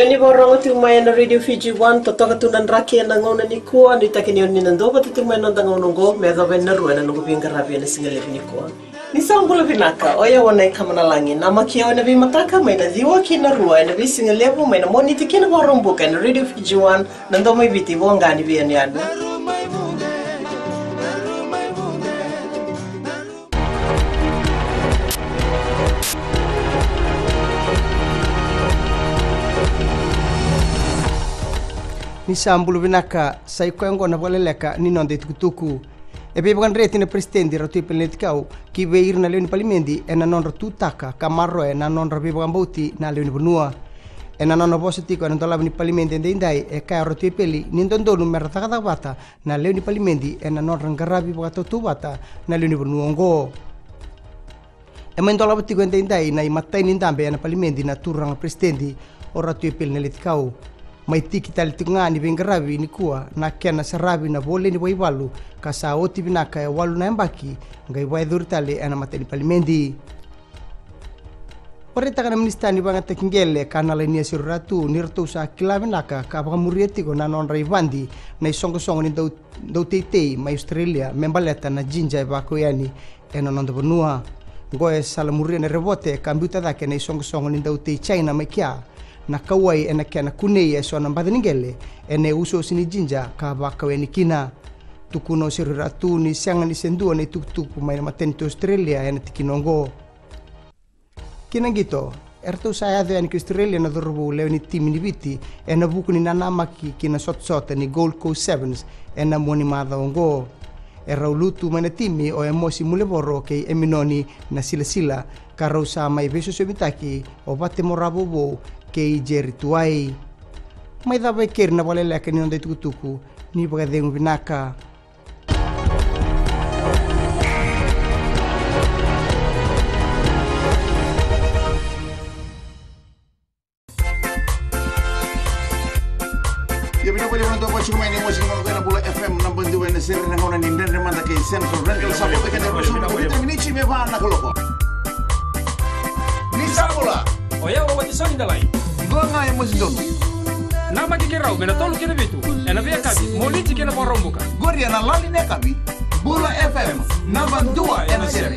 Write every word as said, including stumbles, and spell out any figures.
Ni vakarorogo tiko mai ena Radio Fiji One, totoka tu na draki ena gauna nikua. Nuitaki ni o ni na duavata tiko mai ena noda gauna oqo me yacova yani na rua ena noqu veiqaravi ena sigalevu nikua. Ni sa bula vinaka, o yau o Nai Kamanalagi. Namaki au ena veimataka mai na ciwa ki na rua ena veisigalevu, mai na Moniti ki na Vakaraubuka ena Radio Fiji One, na domo i Viti, voqa ni veiyanuyanu. Ni sa bula vinaka, sa i koya oqo na vakaleleka ni noda itukutuku. E veivakadreti na peresitedi Ratu Epeli Nailatikau ki vei ira na lewe ni palimedi ena nodra tutaka ka maroroya na nodra veivakabauti na lewe ni vanua. Ena nona vosa tiko ena dolavi ni palimedi edaidai, e kaya o Ratu Epeli ni dodonu mera cakacaka vata na lewe ni palimedi ena nodra qaravi vakatautauvata na lewe ni vanua oqo. E mai dolava tiko edaidai na imatai ni dabe ena palimedi na turaga peresitedi o Ratu Epeli Nailatikau. Mai tiki tale tiko ga ni veiqaravi nikua na kena saravi na vole ni vakaivalu ka sa oti vinaka e walu na yabaki, qai vakayacori tale ena matai ni palimedi. Vakaraitaka na minisita ni vakayagataki qele Kanalainia Seru Ratu ni ratou sa kila vinaka ka vakamuria tiko na nodra ivadi na isoqosoqo ni dau dauteitei mai Australia me baleta na jinja e vakau yani ena noda vanua. Oqo e salamuria na revote ka biuta cake na isoqosoqo ni dautei China mai kea na kauwai ena kena kunei eso na baca ni qele ena iusosi ni jinja ka vakau yani kina. Tukuna o Seru Ratu ni sega ni se dua na itukutuku mai na matanitu Australia ena tikina oqo. Ki na qito, eratou sa yaco yani ki Australia na cauravou lewe ni timi ni Viti ena vuku ni nanamaki ki na sotasota ni Gold Coast Sevens ena mua ni macawa oqo. E rau lutu mai na timi o Emosi Mulevoro kei Eminoni Nasilasila, ka rau sa mai veisosomitaki o Vate Moravouvou kei Jerry Tuwai. Mai cava e keri na vakaleleka ni noda itukutuku, ni vakacegu vinaka. Ia vinaka vakalevu na dau vakasuka mai na iwasewase ni Bula F M naba dua ena sere, na gauna ni Dredre Mada kei Central Rental. Sa vata kei na ruasagavulu ka vitu na miniti me va na kaloko. Ni sa bula. O yau o Watisoni Dalai. Dua ga e mosi donu. Namaki keirau mai na tolu ki na vitu ena veiyakavi, Moniti ki na Vakaraubuka. Qori ena lali ni yakavi. Bula F M, naba dua ena sere.